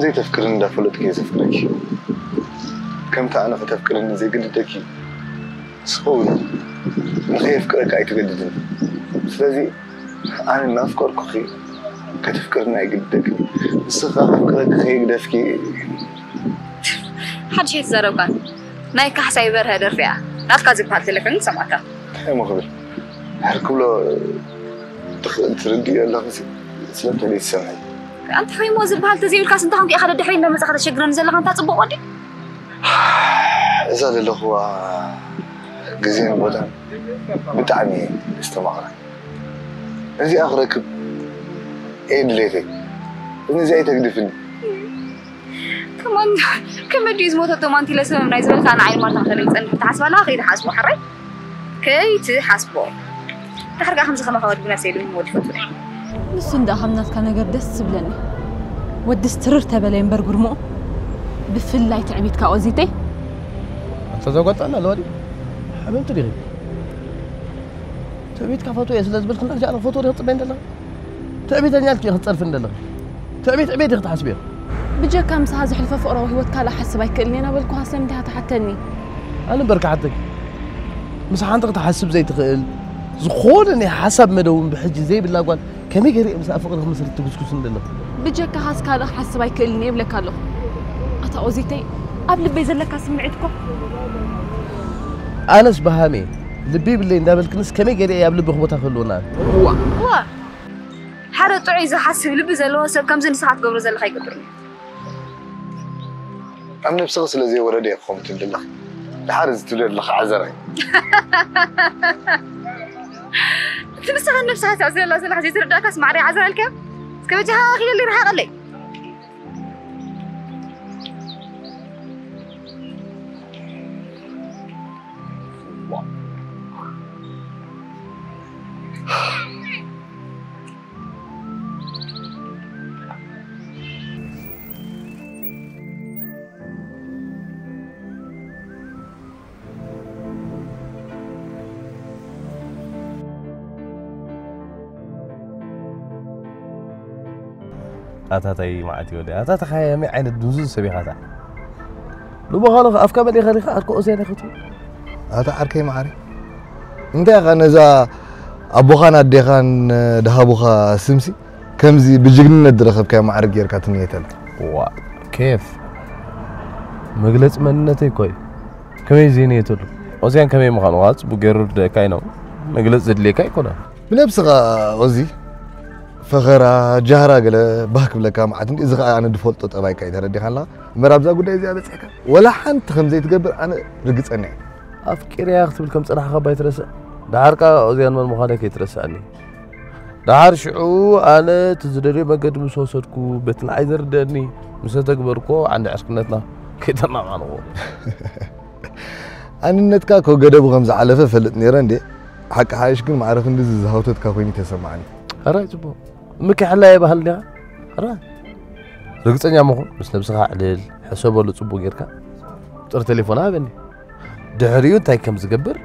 ዘይተፍቅርኒ እንዳፈለጥኩ እየ ዘፍቅረኪ። ከምቲ ኣነ ከተፍቅርኒ ዘይግድደኪ፣ ንስኺ እውን ንኸየፍቅረካ ኣይትገድድን። ስለዚ ኣነ እናፍቀርኩኺ ከተፍቅርኒ ኣይግድደክን። ንስኺ ከኣ ከፍቅረኪ ከየግደፍኪ። ሓድሽ ኣይተዛረብካን። ናይ ካሕሳይ በርሀ ደርፊ እያ። ናትካ ዝበሃል ተሌፎን ሰማዕካ። እንታይ እሞ ክብል? ሕር ክብሎ ትኽእል ትርድእዮ ኣለኺ። ስለምንታይ ዘይትሰምዒ? ኣንተ ኸይሞ ዝበሃል ተዘይብልካስ እንታይ ኮንኩ ኢኻ ደድሕሪ እንዳመጻኻ ተሸግረኒ ዘለኻ? እንታ ጽቡቕ ወዲ። እዛ ዘለኽዋ ግዜን ቦታን ብጣዕሚ እየ ዝተማቕራ። ነዚኣ ክረክብ እየ ድሌተይ። ነዚኣ ኣይተግድፍኒ። ከማን ከመይ ድዩ ዝሞተቶ ማንቲለ ሰበብ ናይ ዝበልካ ንዓይ ማታ ከለይ ዝጸንሕ ትሓስባ ኣለኻ? ከይትሓስቦ ሓራይ ከይትሓስቦ። ድሕር ከኣ ከምዚ ከማኻ ወዲ ብነፍሰይ ኢሉ ወዲ ፈቱ። ንሱ እንዳ ከም ናትካ ነገር ደስ ዝብለኒ። ወድስ ትርር ተበለ እምበር ጉርምኡ። ብፍላይ ትዕቢትካ ኦዚተይ። ኣንተ ዘጓጣና ኣለዋ ድዩ? ሓመምቲ ዲኺ? ትዕቢትካ ፈትዎ እየ ስለ ዝበልክ እንዳርጃ ኣነ ክፈትዎ ዲኺ ትጽበይ እንደለኺ? ትዕቢተኛ ኢልኪ ክትጸርፊ እንደለኺ? ትዕቢት ዕቤት ኢኺ ትሓስብዮ? ብጀካ ምሳኻ ዘሕልፎ ፍቕራዊ ህይወት ካልእ ሓስብ ኣይክእልን እየ እናበልኩኻ ስለምንታይ ኢኻ ትሓተኒ? ኣነ እምበር ክሓተኪ። ምስ ሓንቲ ክትሓስብ ዘይትኽእል፣ ዝኾነ ናይ ሓሳብ መደብ እውን ብሕጂ ዘይብላ ጓል ከመይ ገይረ እየ ምስኣ ፍቕሪ ክምስርት ትጉስጉስኒ ዘለኺ? ብጀካኻስ ካልእ ክሓስብ ኣይክእልን እየ እብለካ ኣለኹ። ኣታ ኦዚተይ፣ ኣብ ልበይ ዘለካ ስምዒት እኮ። ኣነስ በሃም እየ፣ ልቢ ይብለይ እንዳበልክንስ ከመይ ገይረ እየ ኣብ ልብኺ ቦታ ክህልወና? እዋ። እዋ። ሓደ ጥዑይ ዝሓስብ ልቢ ዘለዎ ሰብ ከምዚ ንስኻ ትገብሮ ዘለኻ ኣይገብርን እዩ። ኣብ ነብስኺ ስለ ዘይወረደ እየ ክኸውን ትብል ዘለኺ። ድሓር እዚ ትብሊ ዘለኺ ዓዘራ እዩ። እቲ ንስኻ ነብስኻ ተዕዝረላ ዘለኻ ዘይተረዳእካስ ማዕረ ዓዘራ ኢልካዮ? እስከ በጃኻ ኣኺለለይ ርሓቐለይ። ኣታታይ መዓት ይወደ ኣታታ ካየሚ ዓይነት ድንዙዝ ሰብ ኢኻ ኣታ። ልቦኻ ዶ ኣፍካ መሊኻ ዲኻ ኣርኮ ኦዝያን ኢኻ ትብል? ኣታ ዓርከይ መዓሪ እንታይ ኢኻ ነዛ ኣቦኻን ኣዴኻን ድሃቡኻ ስምሲ ከምዚ ብጅግንነት ዝረኸብካዮ ማዕርግ ጌርካ ትንየተላ? ዋ ኬፍ መግለጺ መንነተይ እኮ እዩ። ከመይ ዘይንየተሉ ኦዝያን ከመይ ምዃኑ ኸዓ ጽቡቕ ገይሩ ርድአካ እዩ። መግለጺ ዘድልየካ ኣይኮነን። ብነብስኻ ኦዚ ፈኸራ ጃህራ ገለ ባህ ክብለካ መዓት እንዲ እዚ ኸዓ ኣነ ድፈልጦ ጠባይካ እዩ ተረዲኻ ኣለኻ እምበር ኣብዛ ጉዳይ እዚኣ በጺሕካ ወላ ሓንቲ ከም ዘይትገብር ኣነ ርግጸኛ እየ። ኣፍቂረያ ክትብል ከም ጸናሕካ እባ ኣይትረስዕ። ደሓር ከኣ ኦዝያን መን ምዃነይ ከይትረስዓኒ። ደሓር ሽዑ ኣነ እቲ ዝደልዮ መገዲ ምስ ወሰድኩ በቲ ንዓይ ዘርድአኒ ምስ ተተግበርኩዎ ዓንዲ ዕርክነትና ከይተማዕማዕንዎ። ኣንነትካ እኮ ገደቡ ከም ዝሓለፈ እፈልጥ ነይረ እንዴ። ሓቂ ሓይሽ ግን ማዕረ ክንድዚ ዝሃውተትካ ኮይኑ ተሰማዓኒ። ሕራይ ጽቡቕ። እምኪ ሕላየ ባህል ዲኻ? ሕራይ። ርግጸኛ ምኹን ምስ ነብስኻ ዕልል ሕሰበሉ ጽቡቕ ጌርካ። ቁጽሪ ተሌፎና ሃበኒ። ድሕሪኡ እንታይ ከም ዝገብር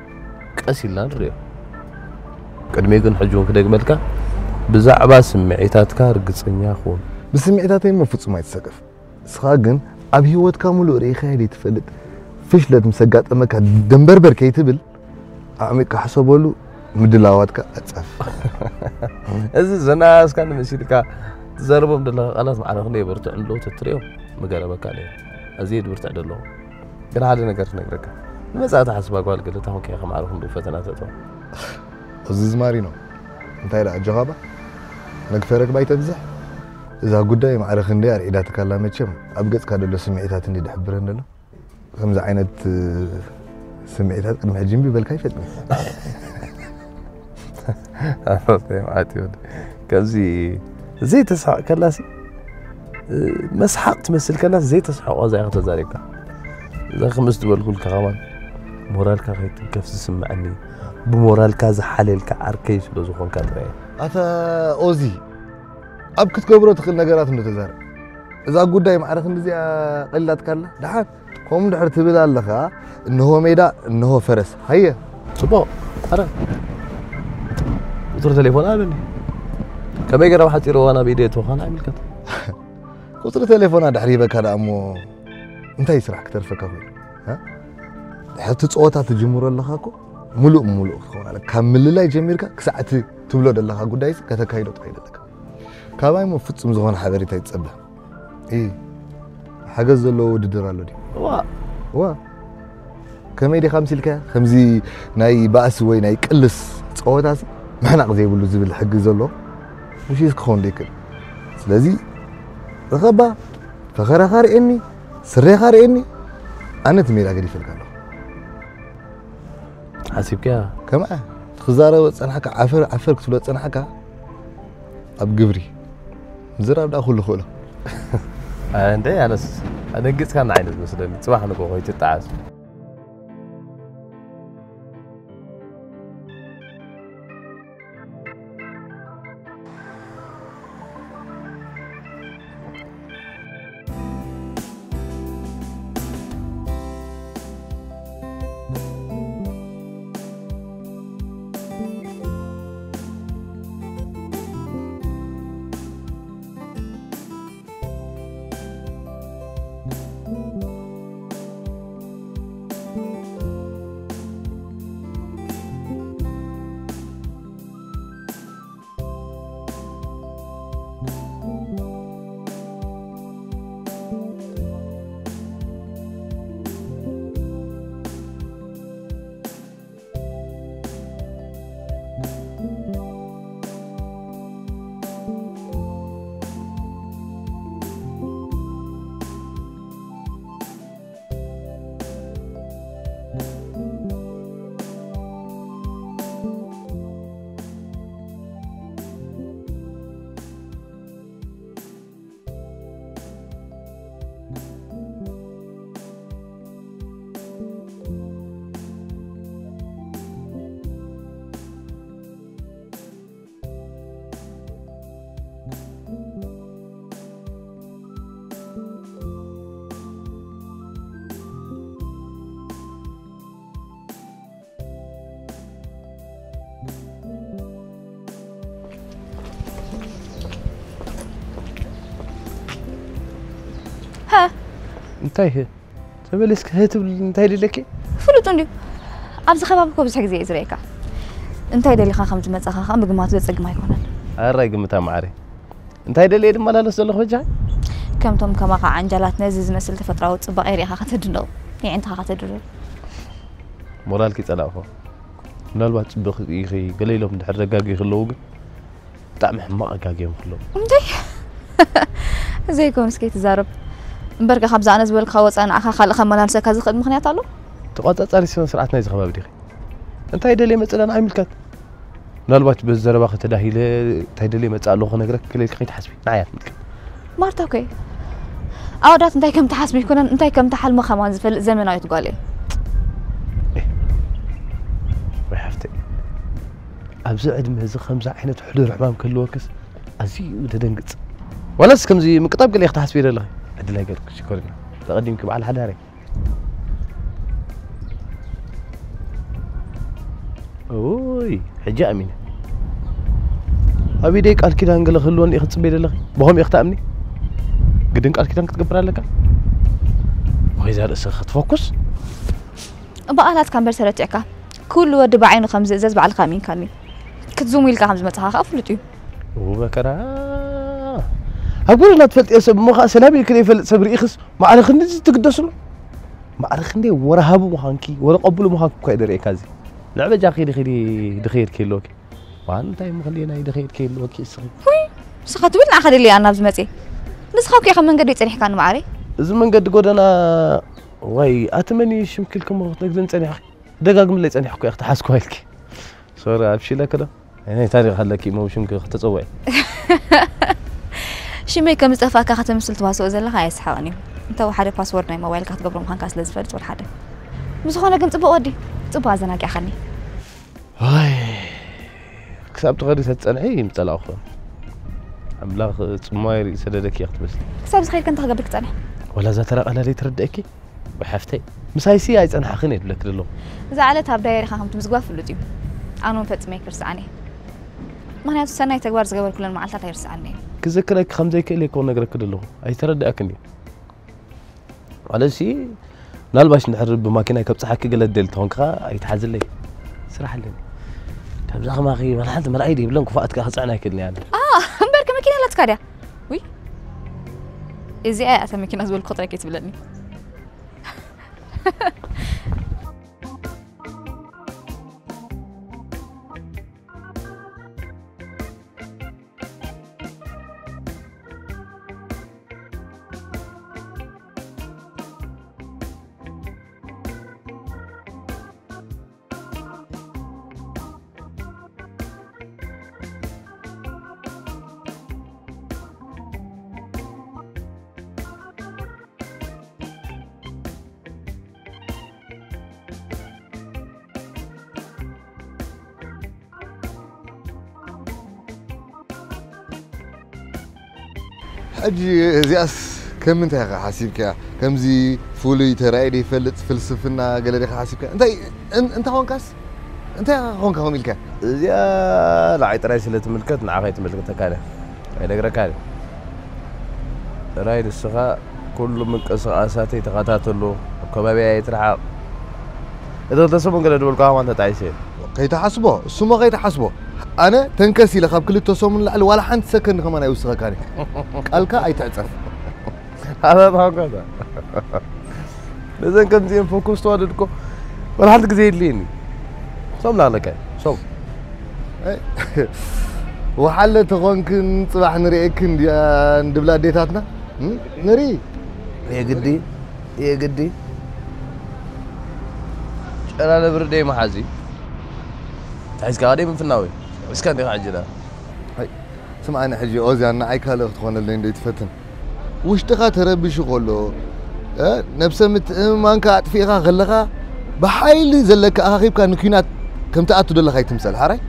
ቀስ ኢልና ንርእዮ። ቅድሚኡ ግን ሕጂ እውን ክደግመልካ፣ ብዛዕባ ስምዒታትካ ርግጸኛ ኩን። ብስምዒታተይ እሞ ፍጹም ኣይትሰከፍ። ንስኻ ግን ኣብ ህይወትካ ሙሉእ ርኢኻዮ ዘይትፈልጥ ፍሽለት ምስ ኣጋጠመካ ደንበርበር ከይትብል ኣዕሚቕካ ሕሰበሉ፣ ምድላዋትካ ኣጻፍ። እዚ ዘናኣስካኒ መሲልካ ትዛረቦም ዘለኻ ቃላት ማዕረ ክንደይ የበርትዑ ኣለዉ ተትርእዮም ምገረመካ ነይሩ። ኣዝየ ድብርትዕ ደለኹ። ግን ሓደ ነገር ክነግረካ። ንመጻእታ ሓስባ ጓል ገለ ታኾንካ ኢኻ ማዕረ ክንድኡ ፈተና ተእትዋ። እዚ ዝማሪኖ እንታይ ደኣ ኣጆኻ እባ ነግፈረክ ባይተብዝሕ። እዛ ጉዳይ ማዕረ ክንደይ ኣርዒዳትካ ኣላ መቸም ኣብ ገጽካ ደሎ ስምዒታት እንዲ ድሕብረን ደሎ። ከምዚ ዓይነት ስምዒታት ቅድሚ ሕጂ እምቢ በልካ ይፈጥኒ። ኣፈፈ ማዕት ይወድ ከምዚ ዘይተስሓቕ ከላሲ መስሓቕ ትመስል ከላስ ዘይተስሓቖ እዛ ኢኻ ተዛሪብካ። እዛ ክምስ ዝበልኩልካ ከማን ሞራልካ ከይትንከፍ ዝስምዐኒ ብሞራልካ ዝሓለልካ ዓርከይ ስለ ዝኾንካ ጥራይ። ኣታ ኦዚ ኣብ ክትገብሮ ትኽእል ነገራት እንዶ ተዛረብ። እዛ ጉዳይ ማዕረ ክንድዚኣ ቀሊላትካ ኣላ። ደሓን ከምኡ እንድሕር ትብል ኣለኻ፣ እንሆ ሜዳ፣ እንሆ ፈረስ። ሃየ። ጽቡቕ። ኣረ። ቁጽሪ ተሌፎን ሃበኒ። ከመይ ገይረ ብሓጺር እዋን ኣብ ኢደይ እተወኻን ኣይምልከት። ቁፅሪ ቴሌፎና ድሕሪ ሂበካ ደኣ እሞ እንታይ ስራሕ ክተርፈካ ኮይኑ? እ? ድሕሪ እቲ ፀወታ ትጅምሮ ኣለኻ እኮ፣ ምሉእ ብምሉእ ክትኸውን ኣለካ። ካብ ምልላይ ጀሚርካ ክሳዕ እቲ ትብሎ ዘለኻ ጉዳይ ከተካይዶ ጥራይ ኣለካ። ካባይ እሞ ፍጹም ዝኾነ ሓበሬታ ይጸበ። እ፣ ሓገዝ ዘለዎ ውድድር ኣሎ ድዩ? ዋ። ዋ። ከመይ ዲኻ ምሲልካ? ከምዚ ናይ ባእሲ ወይ ናይ ቅልስ ጸወታሲ ምሕናቕ ዘይብሉ ዝብል ሕጊ ዘሎ ምሽስ ክኸውን ደይክእል። ስለዚ ርኸባ፣ ፈኸራኻ ርእየኒ፣ ስሬኻ ርእየኒ፣ ኣነ እቲ ሜዳ ገዲፈልካ ኣለኹ። ሓሲብካያ? ከምኣ ትዛረብ ጸንሓካ፣ ዓፈር ዓፈር ክትብሎ ጸንሓካ፣ ኣብ ግብሪ ምዝራብ ደኣ ኩሉ ክእሎ። ኣንተ ኣነስ ኣደንግጽካና ዓይነት መስለኒ። ጽባሕ ንግሆ ኮይትጠዓስ። ሃ? እንታይ ህ? ተመሊስኪ ህ ትብል እንታይ ደለኪ? ፍሉጥ እንድዩ። ኣብዚ ከባቢ እኮ ብዙሕ ግዜ እየ ዝርእየካ። እንታይ ደሊኻ ከም ዝመጻኻ ከኣ ምግማቱ ዘጸግም ኣይኮነን። ኣራይ ግምታ ማዕረ። እንታይ ደልየ ድመላለስ ዘለኹ በጃ? ከምቶም ከማኻ ዓንጃላት ነዚ ዝመስል ተፈጥሮኣዊ ጽባቐ ርኢኻ ከተድንቕ፣ የዕንትኻ ከተድርር። ሞራልኪ ጸላእኹ። ምናልባት ጽቡቕ ኢኺ ገለ ኢሎም ድሕር ደጋጊ ክለዉ ግን ብጣዕሚ ሕማቕ ኣጋጊዮም ክለዉ። እንታይ? ዘይኮንስ ከይትዛረብ። እምበርከ ካብዛ ኣነ ዝበልካ ወጻኢ ንዓኻ ካልእ ከመላልሰካ ዝኽእል ምኽንያት ኣሎ? ተቋጻጻሪ ስነ ስርዓት ናይዚ ከባቢ ዲኺ? እንታይ ደልየ መጽእ ኢለ ንዓይ ይምልከት። ምናልባት በዚ ዘረባ ከተዳሂለ እንታይ ደልየ መጽእ ኣለኹ ክነግረክ ክልልኪ ከይትሓስቢ። ንዓይ እያ ትምልከት። ማርታ እኮ ኣወዳት እንታይ ከም ትሓስብ ይኮነን እንታይ ከም ትሓልሞ ከማን ዝፈልጥ ዘመናዊት ጓል እየ። ኤህ፣ ወይ ሓፍተይ፣ ኣብዚ ዕድመ እዚ ከምዚ ዓይነት ሕዱር ሕማም ክህልወክስ ኣዝዩ ደደንግጽ። ዋላስ ከምዚ ምቅጣብ ገለ ክትሓስቢ ዘለኺ? ዕድል ኣይገርኩ ሽኮሪና። ተቐዲምኪ በዓል ሓዳረይ። ኦይ፣ ሕጂ ኣሚነ። ኣብ ኢደይ ቃል ኪዳን ገለ ክህልወኒ ኢኺ ትጽበይ ዘለኺ? ብኸምኡ ኢኺ ትኣምኒ? ግድን ቃል ኪዳን ክትገብር ኣለካ? ወይ እዛ ርእስኻ ክትፈኩስ? ብቓላትካ እምበር ተረቲዕካ። ኩሉ ወዲ ብዓይኑ ከም ዝእዘዝ ባዕልኻ ኣሚንካኒ። ክትዝሙ ኢልካ ከም ዝመጻኻ ከኣ ፍሉጥ እዩ። ኡ መከራ። ኣብ ጎደና ትፈልጥዮ ሰብ እሞ ከኣ ሰላም ኢልኪ ዘይፈልጥ ሰብ ርኢኽስ ማዕረ ክንድዚ ትግደስሉ? ማዕረ ክንደይ ወረ ሃቡ ምዃንኪ፣ ወረ ቀብሉ ምዃንኪ እኳ እዩ ደርእየካ እዚ። ንዕ በጃ ኪዲ ኪዲ ድኸይድ ከይልወኪ። ዋን እንታይ ምኽልየ ናይ ድኸይድ ከይልወኪ እስኺ። ውይ፣ ንስኻ ትብል ንዓኻ ደልየ ኣና ኣብዚ መጽየ። ንስኻ እኮ ኢኻ መንገዲ ጸኒሕካኒ ማዕረይ። እዚ መንገዲ ጎደና፣ ዋይ፣ ኣቲ መን እዩ ሽምኪ ኢልክሞ ክትነግርኒ ጸኒሕኪ? ደጋግምለይ ጸኒሕኩ እየ ክትሓዝኩ ኢልኪ። ሶሪ፣ ኣብሺለኪ ዶ? ናይ ታሪኽ ኣለኪ እሞ ብሽምኪ ከተጸውዒ። ሽመይ ከም ዝጠፍኣካ ከተምስል ትዋስኦ ዘለኻ ኣየስሓቕን እዩ። እንተ ሓደ ፓስወርድ ናይ ሞባይልካ ክትገብሮ ምዃንካ ስለ ዝፈልጥ ወላ ሓደ። ብዝኾነ ግን ጽቡቕ ወዲ፣ ጽቡቕ ኣዘናጊዕኻኒ። ዋይ፣ ክሳብ ትኸዲ ተትጸንሒ ምጸላእኹ። ኣምላኽ ጽማይ ርእዩ ሰደደኪ እያ ክትመስሊ። ክሳብ ዝኸይድ ከ እንታይ ክገብር ክጸንሕ? ወላ እዛ ተራ ቃላ ዘይትርድኣኪ? ወይ ሓፍተይ፣ ምሳይሲ ኣይጸናሕኽን እየ ዝብለኪ ዘለኹ። እዛ ዕለት ኣብ ዳየሪኻ ከም ትምዝግባ ፍሉጥ እዩ። ኣነ እውን ፈጺመ ኣይክርስዓን እየ። ምኽንያቱ ሰናይ ተግባር ዝገበርኩለን መዓልታት ኣይርስዓን እየ። ክዘክረኪ ከም ዘይክእል እኮ ነግረኪ ዘለኹ። ኣይተረድኣክን እዩ። ማለት ሲ፣ ምናልባሽ እንድሕር ብማኪና ከብጽሓኪ ገለ ትደሊ ተኾንኪ ኸኣ ኣይትሓዝለይ። ስራሕ ኣለኒ። ከምዛ ከማኺ ዋላ ሓንቲ መርኣይ ዘይብለን ክፉኣት ከኣ ክጽዕና ኣይክእልን እየ ኣነ። ኣ፣ እምበርከ መኪና ኣላትካ ድያ? ውይ፣ እዚኣ እያ እታ መኪና ዝበልኩ ጥራይ ከይትብለኒ። ሕጂ እዚኣስ ከም ምንታይ ኢኻ ሓሲብካያ? ከምዚ ፍሉይ ተራእዩ ዘይፈልጥ ፍልስፍና ገለ ዲኻ ሓሲብካያ? እንታይ እን-፣ እንታይ ኾንካስ? እንታይ ኾንካ ከምኡ ኢልካ? እዚኣ ንዓይ ጥራይ ስለ ትምልከት ንዓኻ ኣይትምልከተካን እያ። ኣይነግረካን እየ። ጥራይ ንስኻ ኩሉ ምንቅስቓሳተይ ተኸታተሎ፣ ኣብ ከባቢያ ኣይትርሓቕ። እቲ ክልተ ሰሙን ገለ ዝበልኩኻ ከማን ተጣይሰ እየ። ከይትሓስቦ፣ እሱሞ ከይትሓስቦ። ኣነ ተንከስ ኢለ ካብ ክልተ ሰሙን ንላዕሊ ዋላ ሓንቲ ሰከንድ ከማን ኣይውስኸካን እየ። ቃልካ ኣይትዕጸፍ። ኣታ ታንኳታ። ነዘን ከምዚኤን ፎኩስ ተዋደድኮ፣ ዋላ ሓንቲ ግዜ የድልየኒ። ሶም ናለካ፣ ሶም። ኣይ፣ ወሓለ ተኾንክን ጽባሕ ንርእየክን ድያ እንድብላ ኣዴታትና? እም? ንርኢ። የግዲ፣ የግዲ። ጨና ነብሪ ደይ መሓዚ። ታሒዝካ ደይ ምፍናወይ። እስካ እንዲኻ ሕጂ ዳ? ኣይ፣ ስምዓኒ ሕጂ ኦዝያን ንዓይ ካልእ ክትኾነለይ እንዶ ይትፈትን? ውሽጥኻ ተረቢሹ ከሎ፣ እ፣ ነብሰ ምትእምማንካ ኣጥፊእኻ ከለኻ፣ ብሓይሊ ዘለካ ኣኻኺብካ ንኲናት ከም ትኣቱ ዘለኻ ይትምሰል፣ ሓራይ?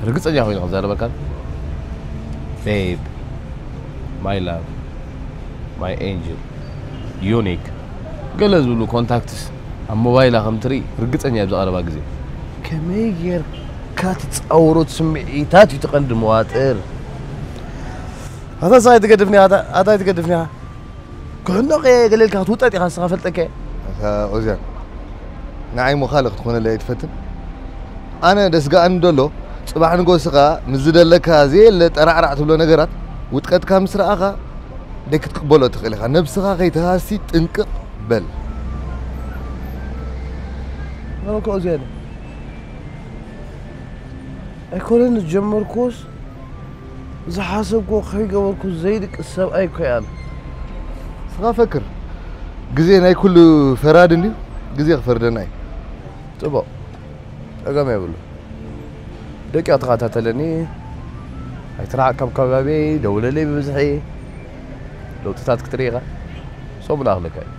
ርግጸኛ ኮይነ ክዛረበካ፣ ቤብ፣ ማይ ላቭ፣ ማይ ኤንጅል፣ ዩኒክ፣ ገለ ዝብሉ ኮንታክትስ ኣብ ሞባይላ ከም ትርኢ ርግጸኛ እየ ኣብዚ ቀረባ ግዜ። ከመይ ጌርካ ትጻወሮ ስምዒታት እዩ እቲ ቀንዲ መዋጥር። ኣታ ንስኻ ኣይትገድፍኒ፣ ኣታ፣ ኣታ ኣይትገድፍኒ። ክሕኖ ከ ገለ ኢልካ ክትውጠጥ ኢኻ ንስኻ ፈልጠከ። ኣታ ኦዝያን፣ ንዓይ እሞ ካልእ ክትኾነለይ ኣይትፈትን? ኣነ ደስግኣኒ ደሎ፣ ጽባሕ ንጎስኻ ምስ ዝደለካ ዘየለ ጠራዕራዕ ትብሎ ነገራት፣ ውጥቀትካ ምስ ረኣኻ፣ ደይ ክትቅበሎ ትኽእል ኢኻ። ነብስኻ ከይትሃሲ ጥንቅቕ በል። በልኮ ኦዝያን። ኣይኮነን ዝጀመርኩዎስ፣ ዝሓሰብኩዎ ከይገበርኩ ዘይድቅስ ሰብኣይ እኮ እየ ኣነ። ንስኻ ፈክር፣ ግዜ ናይ ኩሉ ፈራዲ እንድዩ፣ ግዜ ክፈርደና እዩ። ጽቡቕ፣ ጸገም የብሉ። ደቂቕ ተኸታተለኒ፣ ኣይትርሓቕ ካብ ከባቢየይ፣ ደውለለይ ብብዝሒ። ለውጥታት ክትርኢ ኢኻ፣ ሰሙን ኣኽለካ እዩ።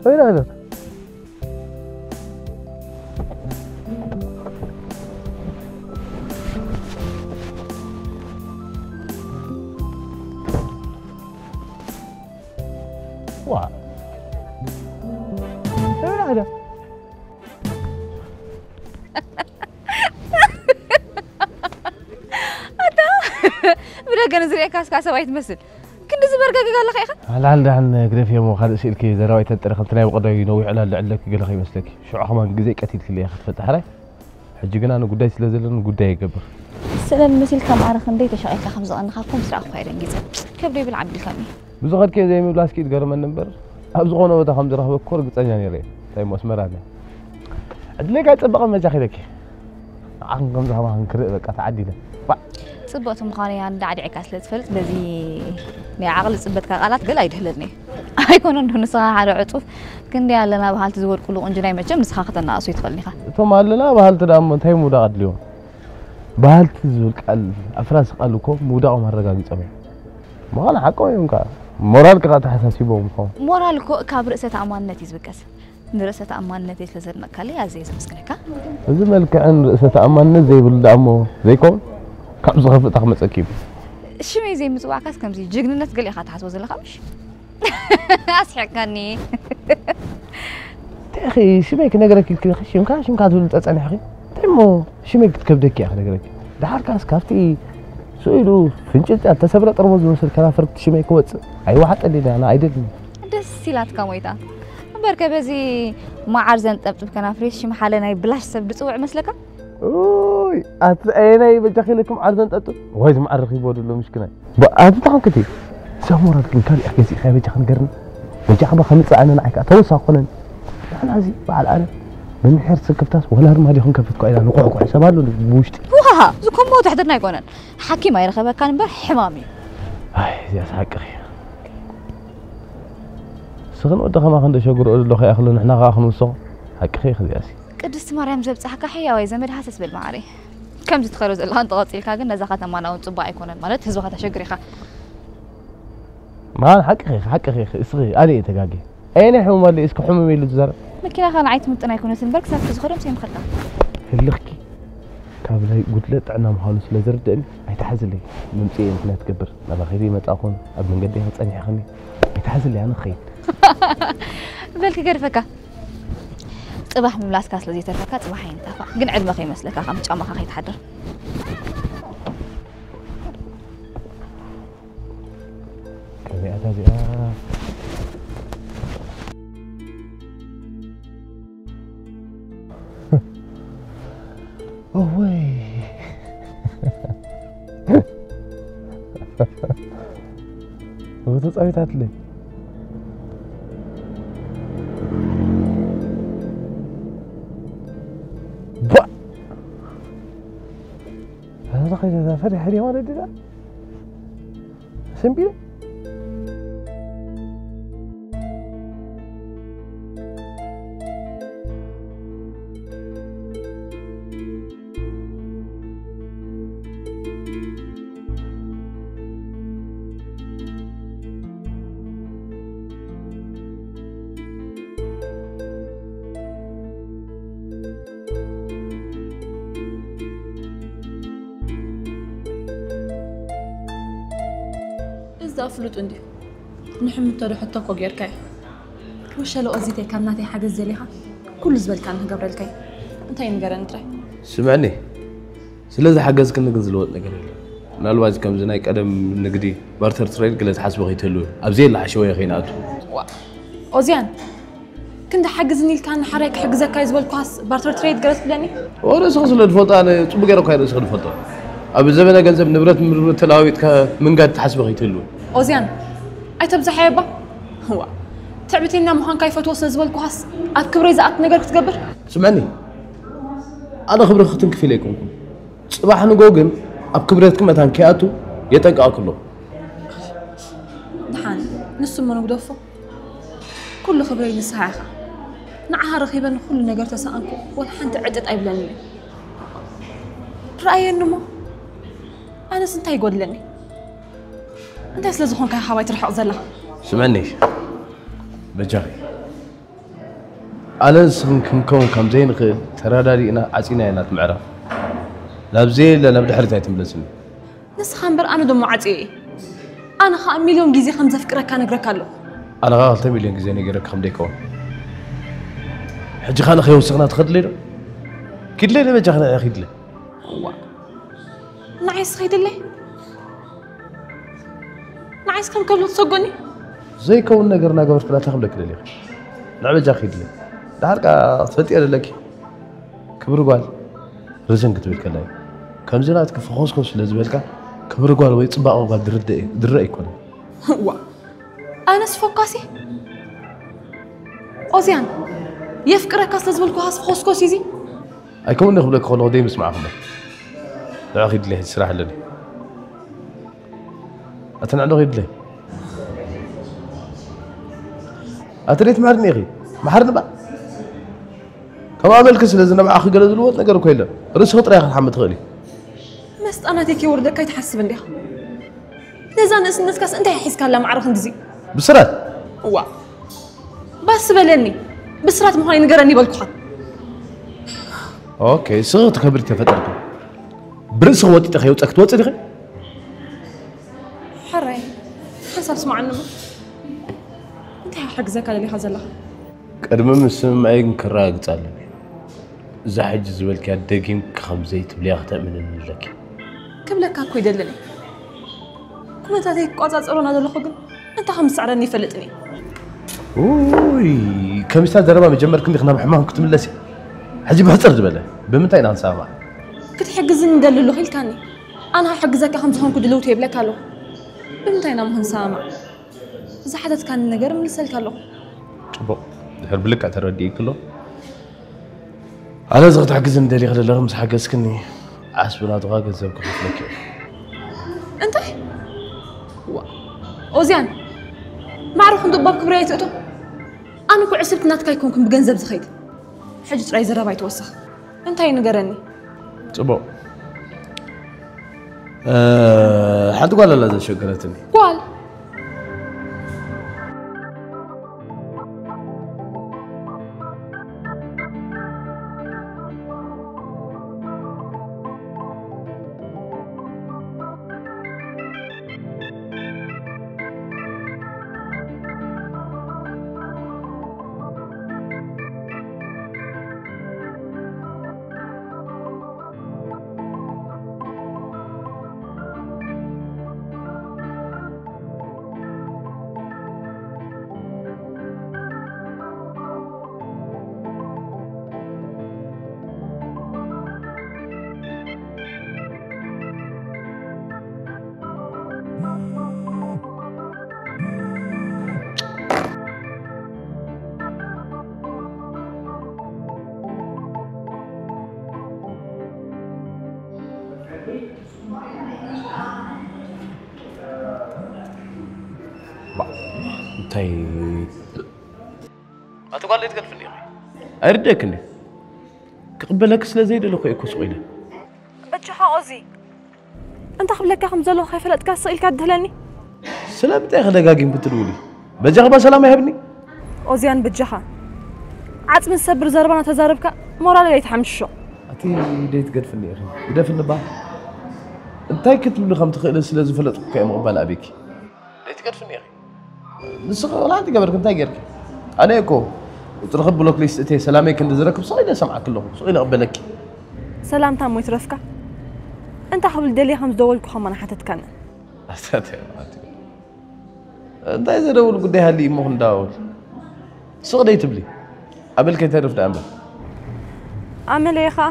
ወይና ዶ? ዋ። ወይና ዶ? ኣታ ብደገ ንዝርእየካ እስካ ሰብ ኣይትመስል። ክንዲ ዝበርገግግ ኣለኻ ኢኻ። ኣልዓል ደሓን ግደፍዮ እሞ ካልእ ስኢልኪ ዘረባ ኣይተንጥሪ። ከምቲ ናይ ብቐደዩ ነዊሕ ዕላል ልዕለኪ ገለ ከይመስለኪ። ሽዑ ከማን ግዜ ቀቲልኪለይ ኢኻ ትፈልጢ ሓራይ። ሕጂ ግና ንጉዳይ ስለ ዘለኒ ጉዳይ ይገብር። ስእለን መሲልካ ማዕረ ክንደይ ተሻቒልካ ከም ዝቐንኻ እኮ ምስ ረኣኹ እየ ደንጊጸ። ከብደይ ብልዕ ኣቢልካኒ። ብዝኸድክዮ ዘይምምላስኪ እዩ ዝገርመኒ እምበር፣ ኣብ ዝኾነ ቦታ ከም ዝረኽበኪ እኮ ርግጸኛ ነይረ እየ። እንታይ እሞ ኣስመራ ኣለ። ዕድለይ ከይጸበቐ መጃኺ ኢለኪ። ንዓኽን ከምዚ ከማኽን ክርኢ በቃ ተዓዲለ። ባዕ! ጽብቕቲ ምዃነይ ኣንዳዕዲዕካ ስለ ዝፈልጥ፣ በዚ ናይ ዓቕሊ ጽበትካ ቃላት ገለ ኣይድህለልኒ። ኣይኮነን ዶ ንስኻ ሓደ ዕጹፍ ክንደይ ኣለና በሃልቲ ዝወድቁሉ ቁንጅናይ መቸም ንስኻ ከተናእሱ ይትኽእልን ኢኻ። እቶም ኣለና በሃልቲ ደኣ እሞ እንታይ ምውዳቕ ኣድልዮም? በሃልቲ ዝብል ቃል፣ ኣፍራሲ ቃል እኮ ምውዳቖም ኣረጋጊጾም እዮም። ምዃኑ ሓቆም እዮም ከኣ። ሞራልካ ከኣ ተሓሳሲቦም ይኸውን። ሞራል እኮ ካብ ርእሰ ተኣማንነት እዩ ዝብገስ። ንርእሰ ተኣማንነተይ ስለ ዘድነቕካለይ ኣዝየ ዘመስግነካ። እዚ መልክዕን ርእሰ ተኣማንነት ዘይብሉ ደኣ እሞ ዘይከውን ካብ ዝኸፍእ እንታይ ክመጸኪ እዩ? ሽመይ ዘይምጽዋዕካስ ከምዚ ጅግንነት ገለ ኢኻ ትሓስቦ ዘለኻ ምሽ? ኣስሒቕካኒ። እንታይ ኢኺ ሽመይ ክነግረኪ ኢልኪ ዲኺ ሽምካ ሽምካ ትብሊ ጸጸኒሕኺ? እንታይ እሞ ሽመይ ክትከብደኪ እያ ክነግረኪ? ደሓርካስ ካብቲ ስኢሉ ፍንጭልጫል ተሰብረ ጥርሙዝ ዝመስል ከናፍርኪ ሽመይ ክወጽእ ኣይወሓጠልኝ ኣነ ኣይደልን። ደስ ኢላትካ ሞይታ። እምበርከ በዚ መዓር ዘንጠብጥብ ከናፍሪ ሽም ሓደ ናይ ብላሽ ሰብ ድጽውዕ መስለካ? ኡይ ኣቲ ኣየናይ በጃኺ ኢለኪ መዓር ዘንጠብጥብ? ዋይ እዚ መዓር ረኺብዎ ድሎ ምስኪናይ። ኣቲ ተኸንክቲ ሰብ ሞራል ግን ካልእ ገዚእካ በጃኺ ንገርኒ። በጃኺ ባ ከምጽእ ኣነ ንዓይ ከኣ ተወሳኺ ኮነን። ንሕና እዚ በዓል ኣነ ምምሕር ስክፍታስ ወላ ኣርማድዮ ክንከፍት እኳ ኢላ ንቑሕቁሕ ሰብ ኣሎ ብውሽጢ። ዋሃ እዚ ኮሞ ትሕትና ኣይኮነን። ሓኪም ኣይረኸበካን እምበር ሕማም እዩ። ኣይ እዚኣስ ሓቅኺ። ስኽን ወዲ ከማኺ እንዶ ሸግርኦ ዘሎ ከይኣኽሎ ንሕና ከኣ ክንውስኾ። ሓቅኺ ኢኺ እዚኣሲ። ቅድስቲ ማርያም ዘብጻሕካ ሕያዋይ ዘመድ ሃሰስ በል መዓረይ። ከምዚ ትኸዶ ዘለኻ እንተቐጺልካ ግን ነዛ ከተማና እውን ጽቡቕ ኣይኮነን ማለት ህዝብኻ ተሸግር ኢኻ። መዓር ሓቅኺ ኢኺ ሓቅኺ ኢኺ እስኺ ኣነ እየ ተጋግየ። ኣየናይ ሕሙም ኣሎ እስኪ ሕሙም ኢሉ ዝዛረብ? መኪናኻ ንዓይ ትምጥን ኣይኮነትን እምበር ክሳብ ዝኸዶ ምስ የምኸልካ። ህልኽኪ ካብ ናይ ጉድለት ጥዕና ምዃኑ ስለ ዝርድእኒ ኣይትሓዝለይ። ምምፅእ እየ ምኽንያት ትገብር ናባኺ ዘይመፃእኹን ኣብ መንገደይ ክፀኒሕኽኒ ኣይትሓዝለይ ኣነ ክኸይድ። በል ክገድፈካ። ጽባሕ ምምላስካ ስለ ዘይተርፈካ ጽባሕ ኣይንጣፋእ። ግን ዕድመ ከይመስለካ ከም ጫማኻ ከይትሓድር። ከመይ ኣታ እዚኣ? እወይ። እወ ተጻዊታትለይ። ባ! ኣዛ ኸይዳ ፈሪሓ ድያ ማለት ድያ? ስምቢል? እዛ ፍሉጥ እንድዩ። ንሕምቶ ዶ ሕቶ እኮ ጌርካዮ። ወሸሎ ኦዚተይ ካብ ናተይ ሓገዝ ዘሊኻ ኩሉ ዝበልካኒ ክገብረልካ እየ። እንታይ ንገረኒ ጥራይ። ስምዕኒ፣ ስለዚ ሓገዝክኒ ግን ዝልወጥ ነገር የለን። ምናልባት ከምዚ ናይ ቀደም ንግዲ ባርተር ትሬድ ገለ ትሓስቦ ከይትህልዊ። ኣብዚ የለ ሓሸወየ ከይንኣቱ። ዋ፣ ኦዝያን፣ ክንዲ ሓግዝኒ ኢልካ ንሓራይ ክሕግዘካ እየ ዝበልኩኻስ ባርተር ትሬድ ገለ ትብለኒ? ኦ፣ ርእስኺ ስለ ዝፈልጦ ኣነ ጽቡቕ ገይረ እኳ እየ ርእስኺ ዝፈልጦ። ኣብ ዘበነ ገንዘብ ንብረት ንብረት ተለዋዊጥካ ምንጋድ ትሓስቢ ከይትህልዊ። ኦዝያን፣ ኣይተብዝሓዮ እባ። እዋ፣ ትዕቢተኛ ምዃንካ ይፈትዎ ስለ ዝበልኩኻስ ኣብ ክብረይ ዝኣቱ ነገር ክትገብር? ስምዕኒ፣ ኣነ ክብርኺ ክትንክፍ ኢለ ኣይኮንኩን። ጽባሕ ንጎ ግን ኣብ ክብረትኪ መታን ከይኣቱ የጠንቅቐኪ ኣለኹ። ደሓን፣ ንሱ እሞ ንግደፎ። ኩሉ ክብረይ ንስኻ ኢኻ። ንዓኻ ረኺበ ንኹሉ ነገር ተሳኣንኩ፣ ወላ ሓንቲ ዕጥጥ ኣይብለንን እዩ። ረኣየኒ እሞ፣ ኣነስ እንታይ ይጎድለኒ? እንታይ ስለ ዝኾንካ ኢኻ ካባይ ትርሕቕ ዘለኻ? ስምዕኒ፣ በጃኺ፣ ኣነን ንስኽን ክንከውን ከም ዘይንኽእል ተረዳዲእና ዓጺና ኢና እቲ ምዕራፍ። ናብ ዘየለ ናብ ድሕሪት ኣይትምለስን። ንስኻ እምበር ኣነ ደሞ ዓጽየ እየ። ኣነ ኸኣ ሚልዮን ግዜ ከም ዘፍቅረካ ነግረካ ኣለኹ። ኣነ ኸኣ ክልተ ሚልዮን ግዜ ነጊረካ ከም ደይከውን። ሕጂ ኸኣ ንኸይወሰኽና ትኸድለይ ዶ? ኪድለይ ዶ በጃኺ ንዕኺ ኪድለይ። እዋ ንዓይስ ኸይድለይ? ንዓይስ ከም ከብሎ ትሰጎኒ? ዘይከውን ነገር እናገበርክላ እንታይ ክብለኪ ደሊኺ? ንዕ በጃኺ ኪድለይ። ደሓር ከኣ ክትፈልጥዮ ደለኪ። ክብሪ ጓል ርዝን ክትብል ከላ እዩ። ከምዚ ናትኪ ፈኾስኮስ ስለ ዝበልካ ክብሪ ጓል ወይ ጽባቐ ጓል ድርዳእ ድረ ኣይኮነን። እዋ ኣነስ ፈኳሲ ኦዝያን የፍቅረካ ስለ ዝበልኩኻስ ፈኾስኮስ እዩ እዚ። ኣይከውን ክብለኪ ከለኹ ደይ ምስማዕኹም። ንዕኺ ድለ ስራሕ ኣለኒ። ኣቲ ንዕዶ ኺድለ ኣቲ ደይ ትምሕርኒ ኢኺ። መሓርኒ ባ ከም ኣመልኪ ስለ ዝነብዓኺ ገለ ዝልወጥ ነገር እኮ የለን። ርእስኺ ጥራይ ክትሓሚ ትኽእሊ። መስጣ ናተይ ከይወርደካ ኣይትሓስብ እንዲኻ። ነዛ ንእስነትካስ እንታይ ሒዝካላ ማዕረ ክንድዚ? ብስራት እዋ ባስ በለኒ። ብስራት ምዃነይ ንገረኒ በልኩኻ። ኦኬ፣ ስኺ ትከብሪ ተፈጠርኩ። ብርእስኺ ወጢጠ ከየውፀ ክትወፂ ዲኺ? ሕራይ ሓንሳብ ስማዓኒ እሞ እንታይ ክሕግዘካ ደሊኻ ዘለኻ? ቅድሚ ምስምማይ ግን ክረጋግፅ ኣለኒ። እዛ ሕጂ ዝበልክያ ደጊምኪ ከም ዘይትብልያ ክተእምንኒ ኣለኪ። ክብለካ እኮ ይደልን እየ። ኩነታተይ ክቋፃፀሮ እናዘለኹ ግን እንታይ ከም ዝስዕረኒ ይፈልጥን እየ። ውይ፣ ከሚስታ ዘረባ መጀመርክ እንዲክ ናብ ሕማም ክትምለስ እየ። ሕጂ ብሕፅር ዝበለ ብምንታይ ኢና ክንሰማማዕ? ክትሕግዝኒ ደሊ ኣለኹ ኢልካኒ። ኣነ ክሕግዘካ ከም ዝኾንኩ ድልውቲ የብለካ ኣለኹ። ብምንታይ ኢና እሞ ክንሰማማዕ? ዝሓተትካኒ ነገር እምልሰልካ ኣለኹ። ፅቡቕ፣ ድሕር ብልክዕ ተረዲእክ ኣሎ። ኣነ እዚ ክትሕግዝኒ ደሊኺ ዘለኺ ምስ ሓገዝክኒ ዓስቢ ናትኻ ገንዘብ ክኸፍለኪ እየ። እንታይ? ዋ፣ ኦዝያን ማዕረ ክንዲ ባብ ክብረይ ኣይትእቶ። ኣነ እኮ ዕስብቲ ናትካ ኣይኮንኩን ብገንዘብ ዝኸይድ። ሕጂ ጥራይ ዘረባ ኣይትወስኽ። እንታይ እዩ ንገረኒ። ፅቡቕ። እ፣ ሓንቲ ጓል ኣላ ዘሸገረትኒ። ጓል? እንታይ ኣቲ ጓል ትገድፍኒ ኢኺ? ኣይርደክን ክቕበለክ ስለ ዘይደለኹ እኮ ስቕ ኢለ። በጃኻ ኦዚ እንታ ክብለካ ከም ዘለኹ ከይፈለጥካ ስቕ ኢልካ ትድህለኒ። ስለምንታይ ከደጋጊምክ ትድውሊ? በጃኺ ባ ሰላም ኣይሃብኒ። ኦዝያን በጃኻ ዓጽሚ ዝሰብር ዘረባ ናተዛረብካ ሞራለይ ኣይትሓምሽሾ። ኣቲ ደይ ትገድፍኒ ኢኺ? ግደፍኒ ባ። እንታይ ክትብሊ ከም ትኽእሊ ስለ ዝፈለጥኩ እየ ምቕባል ኣቢኪ። ደይ ትገድፍኒ ኢኺ? ንስኺ ወላ ሓንቲ ገበርክ እንታይ ጌርኪ? ኣነ እኮ ቁፅርኺ ብሎክ ሊስት እትየ ሰላመይ ክንዲ ዝረክብ ስቕ ኢለ ሰምዓኪ ኣለኹ። ስቕ ኢለ እቕበለኪ። ሰላምታ እሞ ይትረፍካ። እንታይ ክብል ደልየ ከም ዝደወልኩ ከማን ሓተትካኒ። እንታይ ዘደውል ጉዳይ ሃልዩ እሞ ክንደዋወል። ስቕ ደይ ትብሊ? ኣመል ከይተርፍ ደኣ እምበር። ኣመለይ ኸኣ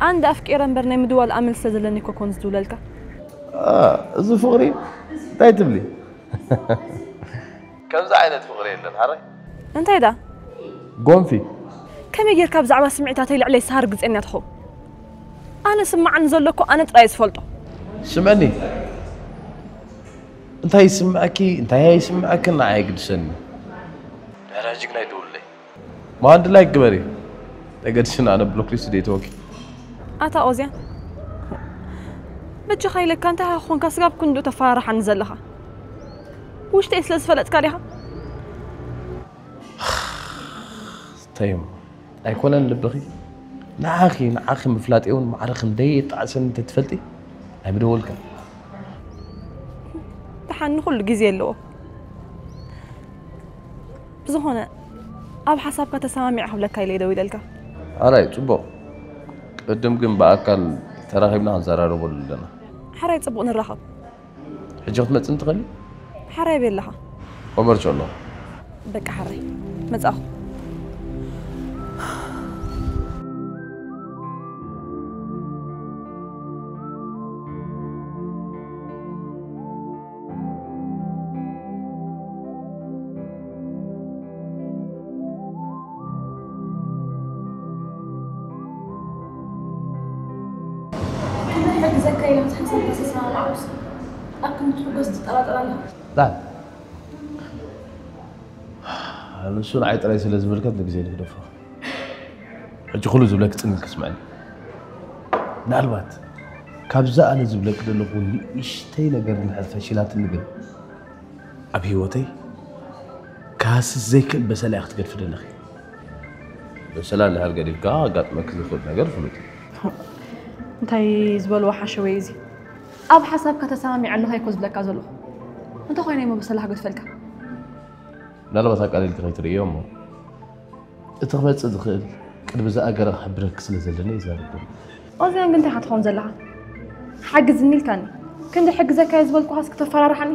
ኣንድ ኣፍቂረ እምበር ናይ ምድዋል ኣመል ስለ ዘለኒ እኮ ኮን ዝድውለልካ። ኣ፣ እዚ ፍቕሪ እንታይ ትብሊ? ከምዚ ዓይነት ፍቕሪ የለን ሓራይ። እንታይ ደኣ? ጎንፊ። ከመይ ጌርካ ብዛዕባ ስምዒታተይ ልዕለይ ስሃር ግጽኛ ትኸውን? ኣነ ስምዓኒ ዘሎ እኮ ኣነ ጥራይ ዝፈልጦ። ስምዕኒ፣ እንታይ ይስምዐኪ እንታይ ኣይስምዐክን ንዓይ ኣይግድሰኒ። ናይራ ጅግና ይደውለይ። መሃንዲ ላይክ ግበሪ። ተገድስን ኣነ ብሎክ ሊስት ደይተወኪ። ኣታ ኦዝያን በጃኻ ኢለካ እንታይ ኮንካ ስጋብ ክንድኡ ተፈራርሓኒ ዘለኻ? ውሽጠይ ስለ ዝፈለጥካ ዲኻ? እዮም ኣይኮነን ልብኺ ንዓኺ ንዓኺ ምፍላጥ እውን ማዕረ ክንደይ የጣዕሰኒ እንተትፈልጢ ኣይምደወልካ። ደሓን ንኹሉ ግዜ ኣለዎ። ብዝኾነ ኣብ ሓሳብካ ተሰማሚዐ ክብለካ ኢለ ደው ኢለልካ። ኣራይ ጽቡቕ። ቅድም ግን ብኣካል ተራኺብና ክንዘራረበሉ ኣለና። ሓራይ ጽቡቕ ንራኸብ። ሕጂ ክትመጽእ እንትኽእሊ? ሓራይ ቤለኻ። ኮመርቾ ኣለኹ። በቃ ሓራይ መጻኹ። ሕግዘካ ኢለ ምስ ሓሰብካ ዝተሰማማዕኩስ ኣብ ክንዲ ትሕጎስ ትጠራጠር ኣለኻ? ላ ንሱ ንዓይ ጥራይ ስለ ዝምልከት ንግዜ ንግደፎ። ሕጂ ኩሉ ዝብለኪ ጽን ኢልኪ ስምዕኒ። ምናልባት ካብዛ ኣነ ዝብለኪ ዘለኹ ንእሽተይ ነገር እንድሕር ፈሺላትኒ ግን ኣብ ህይወተይ ክሃስስ ዘይክእል በሰላ እያ ክትገድፊ ዘለኺ። በሰላ እንድሕር ገዲፍካ ከጋጥመኪ ዝኽእል ነገር ፍሉጥ እዩ። እንታይ ዝበልዎ ሓሸወይ እዚ? ኣብ ሓሳብካ ተሰማሚዐ ኣለኹ ኣይኮ ዝብለካ ዘለኹ። እንተኾይነ እሞ በሰላ ክገድፈልካ። ምናልባት ኣቃሊልኪ ከይትርእዮ እሞ እቲ ክመጽእ ዝኽእል ቅድሚ ዝኣገረ ክሕብረኪ ስለ ዘለኒ ይዛረብ ዘሎ። ኦዚያን ግን እንታይ ኢኻ ትኸውን ዘለኻ? ሓግዝኒ ኢልካኒ። ክንዲ ሕግዘካዮ ዝበልኩኻስ ክተፈራርሓኒ?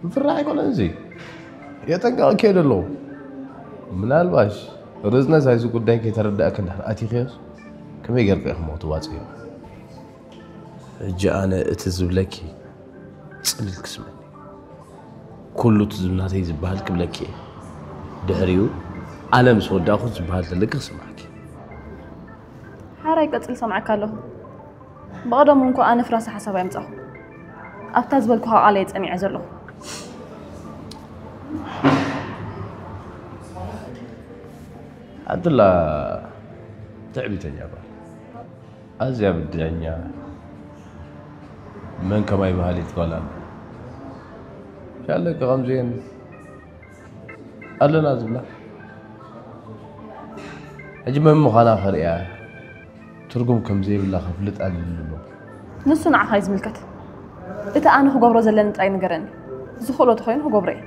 ምፍራሕ ኣይኮነን እዚ። የጠንቀቐኪ እየ ዘለኹ። ምናልባሽ ርዝነት ናይዚ ጉዳይ ከይተረዳእኪ እንድሕር ኣቲኽዮስ ከመይ ጌርኪ ኢኺ እሞ ክትዋጽእዮ? ሕጂ ኣነ እቲ ዝብለኪ ጽን ኢልኪ ስምዕኒ። ኩሉ እቲ ዝብናተይ ዝበሃል ክብለኪ እየ። ድሕሪኡ ኣነ ምስ ወዳእኹ ዝበሃል ተለኪ ክስምዓኪ። ሓራይ ቀጽል ሰምዓካ ኣለኹ። ብቐደሙ እንኳ ኣነ ፍራስ ሓሳብ ኣይምጻኹ። ኣብታ ዝበልኩኻ ቃል እየ ጸኒዐ ዘለኹ። ሓንቲ ኣላ ትዕቢተኛ ጓል። ኣዝያ ብድዐኛ መን ከማይ በሃሊት ጓል ኣላ። ሻለቂ ከምዚኤን ኣለና ዝብላ ሕጂ መን ምዃና ከርእያ ትርጉም ከም ዘይብላ ከፍልጥ ኣልዩኒ ኣሎ። ንሱ ንዓኻ እዩ ዝምልከት። እቲ ኣነ ክገብሮ ዘለኒ ጥራይ ንገረኒ። ዝኽእሎ ተኾይኑ ክገብሮ እየ።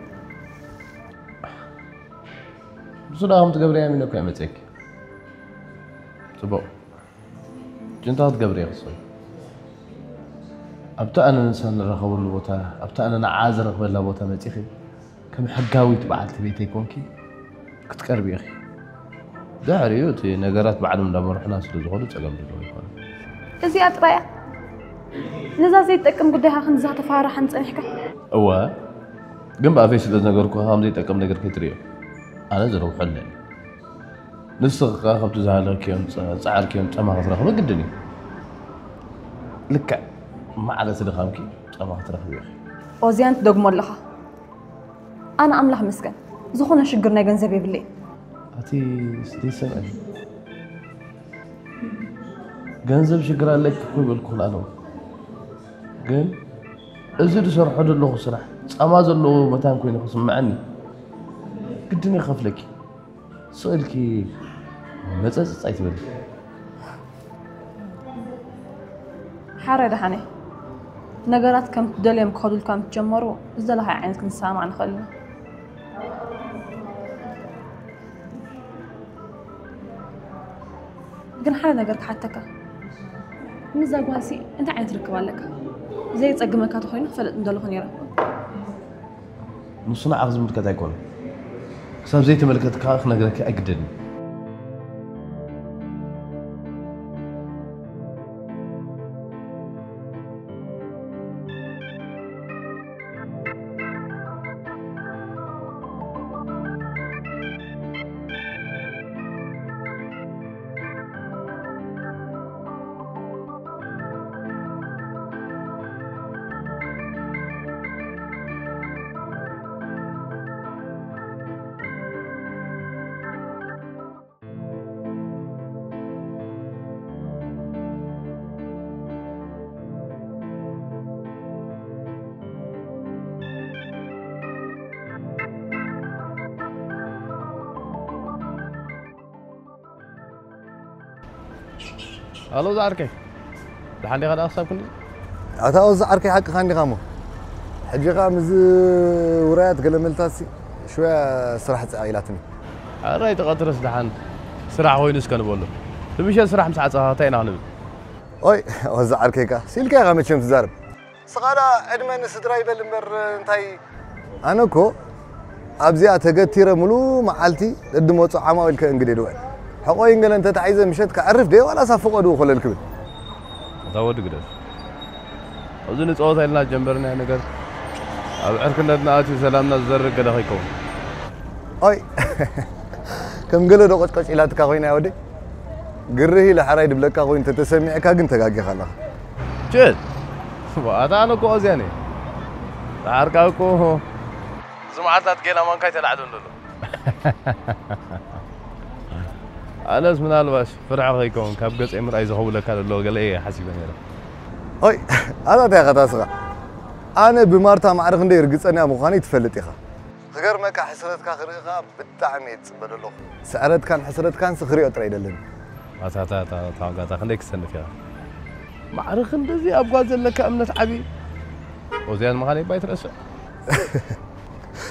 ንሱ ደኣ ከም ትገብርያ ኣሚነ እኮ እየ መጺኤኪ። ጽቡቕ። ጅንታ ክትገብሪ ኢኺ ትኽእሊ። ኣብቲ ኣነ ንሳ ንራኸበሉ ቦታ፣ ኣብቲ ኣነ ንዓኣ ዝረኽበላ ቦታ መጺኺ ከም ሕጋዊት በዓልቲ ቤተይ ኮንኪ ክትቀርቢ ኢኺ። ድሕሪኡ እቲ ነገራት ባዕሎም እንዳመርሑና ስለ ዝኾኑ ጸገም ዘለዎ ኣይኮነን። እዚኣ ጥራይ እያ። ነዛ ዘይትጠቅም ጉዳይኻ ክንድዛ ተፈራርሓኒ ጸኒሕካ። እወ፣ ግን ብኣፈይ ስለ ዝነገርኩኻ ከም ዘይጠቅም ነገር ከይትርእዮ። ኣነ ዝረብሖ ኣለኒ። ንስኺ ከኣ ከምቲ ዝሃለኽክዮን ዝጸዓርክዮን ጻማ ክትረኽቢ ግድን እዩ። ልክዕ ማዕረ እቲ ድኻምኪ ጻማ ክትረኽቢ ኢኺ። ኦዝያን ትደግሞ ኣለኻ። ኣነ ኣምላኽ ይመስገን ዝኾነ ሽግር ናይ ገንዘብ የብለይን። ኣቲ ስደይ ሰምዕኒ። ገንዘብ ሽግር ኣለኪ እኮ ይበልኩኽን ኣነ እውን። ግን እዚ ዝሰርሖ ዘለኹ ስራሕ ጻማ ዘለዎ መታን ኮይኑ ክስምዓኒ ግድን እየ ክኸፍለኪ። ስቕ ኢልኪ መጸጸጽ ኣይትበሊ። ሓራይ ደሓነይ፣ ነገራት ከም ትደልዮም ክኸዱልካ ምስ ጀመሩ ዝደለኻዮ ዓይነት ክንሰማማዕ ንኽእል ኢና። ግን ሓደ ነገር ክሓተካ፣ ምስዛ ጓልሲ እንታይ ዓይነት ርክብ ኣለካ? ዘየጸግመካ ተኾይኑ ክፈልጥ ምደለኹ ነይረ። ንሱ ንዓኺ ዝምልከት ኣይኮነን። ክሳብ ዘይተመልከትካ ክነግረኪ ኣይግደድን። ኣሎ ዝዓርከይ፣ ደሓን ዲኻ ደኣ ክሳብ ክንድዚ? ኣታ ኦዚ ዓርከይ፣ ሓቅኻ እንዲኻ እሞ። ሕጂ ኸኣ ምስ ውራያት ገለ መልታሲ ሽወያ ስራሕ ጽዓ ኢላትኒ። ኣረ ኣይትቐትርስ ደሓን፣ ስራሕ ኮይኑስ ከንበሎ። ብምሸት ስራሕ ምስ ዓጸኻ እንታይ ኢና ክንብል? ኦይ ኦዚ ዓርከይ ከኣ፣ ሲልካ ኢኻ መቸም ትዛረብ። ስኻ ደኣ ዕድመ ንስድራ ይበል እምበር እንታይ? ኣነ እኮ ኣብዚኣ ተገቲረ ሙሉ መዓልቲ ደድመጹ ዓማዊል ከእንግድ እየ ድውዕል። ሕቖይ እንገለ እንተተዓይዘ ምሸት ከዕርፍ ደየ ዋላስ ኣብ ፈቐድኡ ኮለል ክብል? እታ ወዲ ግደፍ። ኣብዚ ንጸወታ ኢልና ዝጀመርናዮ ነገር ኣብ ዕርክነትና ኣትዩ ሰላምና ዝዘርግ ገለ ከይከውን። ኦይ ከም ገለ ዶ ቆጭቆጭ ኢላትካ ኮይና እያ ወደይ? ግርህ ኢለ ሕራይ ድብለካ ኮይኑ ተተሰሚዕካ ግን ተጋጊኻ ኣለኻ። ችል! ኣታ ኣነ እኮ ኦዝያን እየ። ደሓርካ እኮ እዚ መዓልታት ጌና ማንካይ ተላዕሎ እንደሎ። ኣነስ ምናልባሽ ፍርሒ ከይከውን ካብ ገጸይ ምርኣይ ዝኸውለካ ዘሎ ገለ እየ ሓሲበ ነይረ። ኦይ ኣታ እንታይ ኢኻ ታስኻ? ኣነ ብማርታ ማዕረ ክንደይ ርግጸኛ ምዃነይ ትፈልጥ ኢኻ። ክገርመካ ሕስረትካ ክርኢ ኸኣ ብጣዕሚ እየ ዝጽበ ዘለኹ። ስዕረትካን ሕስረትካንስ ክሪኦ ጥራይ ይደልን። ኣታ ኣታ ኣታ ኣታ ዋጋታ ክንደይ ክሰንፍ ኢኻ? ማዕረ ክንድዚ ኣብ ጓል ዘለካ እምነት ዓቢ። ኦዝያን ምዃነይ እባ ኣይትረስዕ።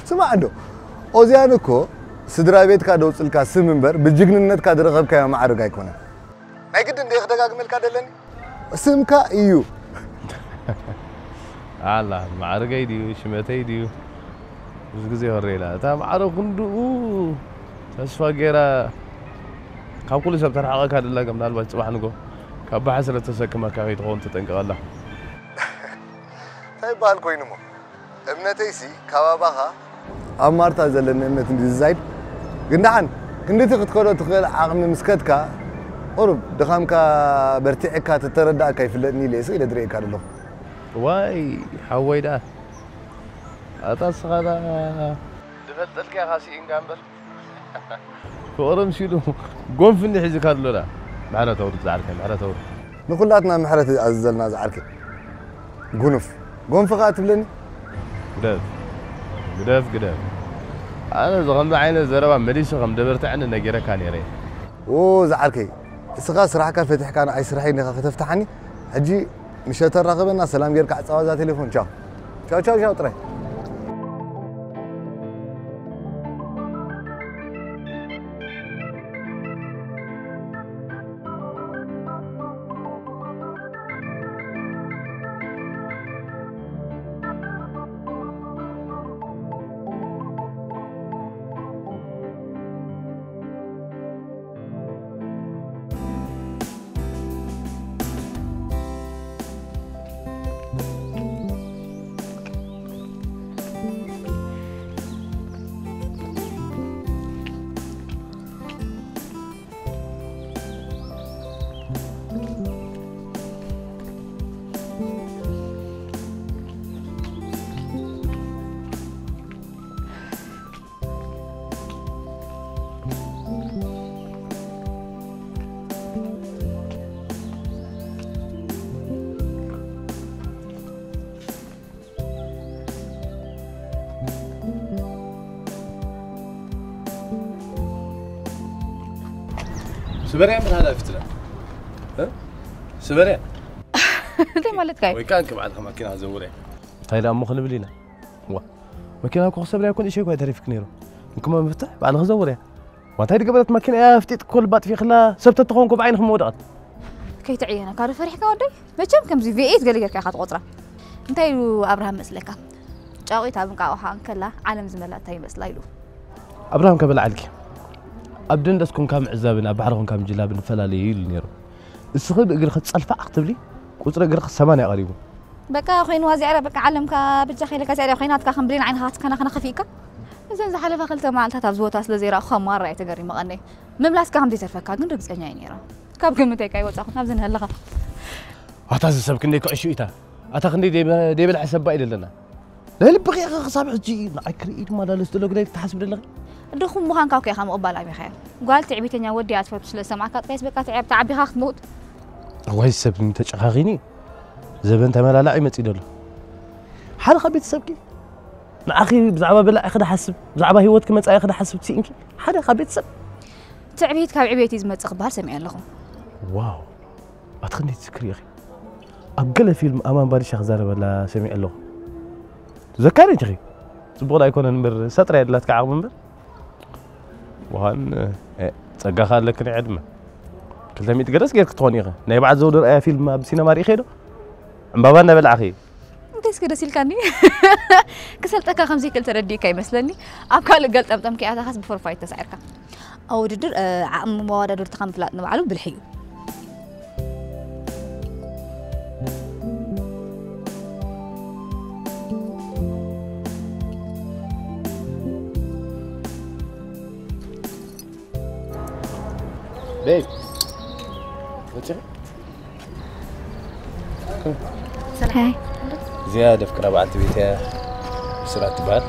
ስማዕ እንዶ ኦዝያን እኮ ስድራ ቤትካ ደውጽልካ ስም እምበር ብጅግንነትካ ዝረኸብካዮ ማዕርግ ኣይኮነን። ናይ ግድን ድየ ክደጋግመልካ ደለኒ? ስምካ እዩ። ኣላ ማዕርገይ ድዩ ሽመተይ ድዩ? ብዙ ግዜ ወረ ኢላ እታ ማዕረ ክንድኡ ተስፋ ገይራ ካብ ኩሉ ሰብ ተርሓቐካ ደላ ምናልባት ጽባሕ ንጎ ካብ ባሕሪ ስለ ተሰክመካ ከይትኸውን ተጠንቀቐላ። እንታይ ይበሃል ኮይኑ እሞ? እምነተይሲ ካብ ኣባኻ ኣብ ማርታ ዘለኒ እምነት እንዲ ዝዛይድ፣ ግን ደሓን ክንድቲ ክትከዶ ትኽእል ዓቕሚ ምስ ከድካ፣ ቁሩብ ድኻምካ በርቲዕካ ተተረዳእካ ይፍለጥኒ ኢለ ስቕ ኢለ ዝርእየካ ዘለኹ። ዋይ ሓወይ ደኣ፣ ኣታ ንስኻ ደኣ ዝፈልጠልካ ኢኻ ስኢንካ እምበር። ፍቕሪ ምስ ኢሉ ጎንፊ እንዲ ሒዙካ ኣሎ ደኣ። ምሕረት ኣውርድ ዝዓርከይ፣ ምሕረት ኣውርድ። ንኹላትና ምሕረት ኣዝዘልና ዝዓርከይ። ጉኑፍ፣ ጎንፊ ኸኣ ትብለኒ? ግደፍ፣ ግደፍ፣ ግደፍ። ኣነ እዚ ከምዚ ዓይነት ዘረባ መሊሱ ከም ደበርትዐኒ ነጊረካ ነይረ እየ። ኦ ዝዓርከይ፣ እስኻ ስራሕካ ፈቲሕካ ንዓይ ስራሐይ እንዲኻ ከተፍትሓኒ። ሕጂ ምሸት ተራኸበና፣ ሰላም ጌርካ ዕጸዋ እዛ ቴሌፎን። ቻው። ቻው፣ ቻው፣ ቻው ጥራይ። ስበርያ ምን ሃላ ፍትላ? እ? ስበርያ? እንታይ ማለትካ እዩ? ወይ ከኣ እንኪ በዓልካ ማኪና ዘውርያ። እንታይ ደኣ እሞ ክንብል ኢና? ዋ፣ መኪና እኮ ክሰብርያ እኮ ንእሽተይ እኳ ኣይተሪፍክ ነይሩ። እንክማ መፍትሕ ባዕልኺ ዘውርያ። ዋንታይ ድገበረት ማኪና እያ ፍጢጥ እኮ ልባ ኣጥፊእክላ፣ ሰብ ተትኸውን እኮ ብዓይንኺ ምወደቐት። ከይትዕየነካ ዶ ፈሪሕካ ወደይ? መቸም ከምዚ ቪኤት ገለ ጌርካ ኢኻ ትቖጽራ። እንታይ ኢሉ ኣብርሃም መስለካ? ጫቑት ኣብ እንቃቑሓ እንከላ ዓለም ዝመላ እንታይ ይመስላ ኢሉ። ኣብርሃም ከበላዓልኪ፣ ኣብ ደንደስ ኮንካ ምዕዛብን ኣብ ባሕሪ ኮንካ ምጅላብን ይፈላለ እዩ ኢሉ ነይሩ። እስኺ ብእግርኺ ጸልፋዕ ክትብሊ፣ ቁጽሪ እግርኺ ሰማንያ ቀሪቡ። በቃ ኮይንዋ እዚኣ በቃ ዓለምካ በጃኻ ኢለካ እዚኣ ኮይናትካ ከም ብሌን ዓይንኻ ክትከናኸና ከፊእካ። እዘን ዝሓለፋ ክልተ መዓልታት ኣብዚ ቦታ ስለ ዘይረኣኹኻ ማራ እየ ተገሪመ ቀንየ። ምምላስካ ከም ዘይተርፈካ ግን ርግጸኛ እየ ነይረ። ካብ ግምተይ ከይወጻኹ ናብዚ ንህልኻ። ኣታ እዚ ሰብ ክንደይ ክዕሹ ኢታ። ኣታ ክንደይ ደይበ-፣ ደይበልዐ ሰብ ባይ ደለና። ናይ ልብኺ ኢኺ ክሳብ ሕጂ ንዓይ ክርኢ ድማ ዳለስ ዘሎ ግዳይ ትሓስብ ደለኺ? ድኹም ምዃንካ እኮ ኢኻ ምቕባል ኣቢኻዮ። ጓል ትዕቢተኛ ወዲ እያ ትፈቱ ስለ ዝሰማዕካ ጥራይስ በቃ ትዕብ ተዓቢኻ ክትመውት። እዋይ ሰብ ተጨኻኺኒ። ዘበን ተመላላዒ መጺኡ ደሎ። ሓደ ካብ ቤተሰብኪ ንዓኺ ብዛዕባ በላዒ ክድሓስብ፣ ብዛዕባ ህይወትኪ መጻኢ ክድሓስብ ትስኢንኪ። ሓደ ካብ ቤተሰብ። ትዕቢት ካብ ዕቤት እዩ ዝመጽእ ክበሃል ሰሚዐ ኣለኹ። ዋው። ኣቲ ክንደይ ትዝክሪ ኢኺ? ኣብ ገለ ፊልም ኣማን ባሪሻ ክዛረበላ ሰሚዐ ኣለኹ። ትዘካሪ ኢኺ? ጽቡቕ ኣይኮነን እምበር፣ ሰጥራ የድላትካ ዓቕሚ እምበር። ምዃን፣ እ፣ ጸጋኻ ኣለክን ዕድመ። ክልተ ሚእቲ ገደስ ጌርክ ትኾን ኢኺ። ናይ በዓል ዘውዱ ርኣያ ፊልም ኣብ ሲነማ ርኢኺ ዶ? ዕምባባ እናበላዕኺ። እንታይ እስከ ደስ ኢልካኒ? ክሰልጠካ ከም ዘይክእል ተረዲእካ ይመስለኒ። ኣብ ካልእ ገልጠምጠም ከይኣተኻስ ብፎርፋይት ተሳዒርካ። ኣብ ውድድር፣ እ፣ ዓቕሚ መወዳድርትኻ ምፍላጥ ንባዕሉ ብልሒ እዩ። ቤብ፣ መጺኺ? ሰላም። እዚኣ ደፍቅራ በዓልቲ ቤት እያ። ብስራት ትበሃል።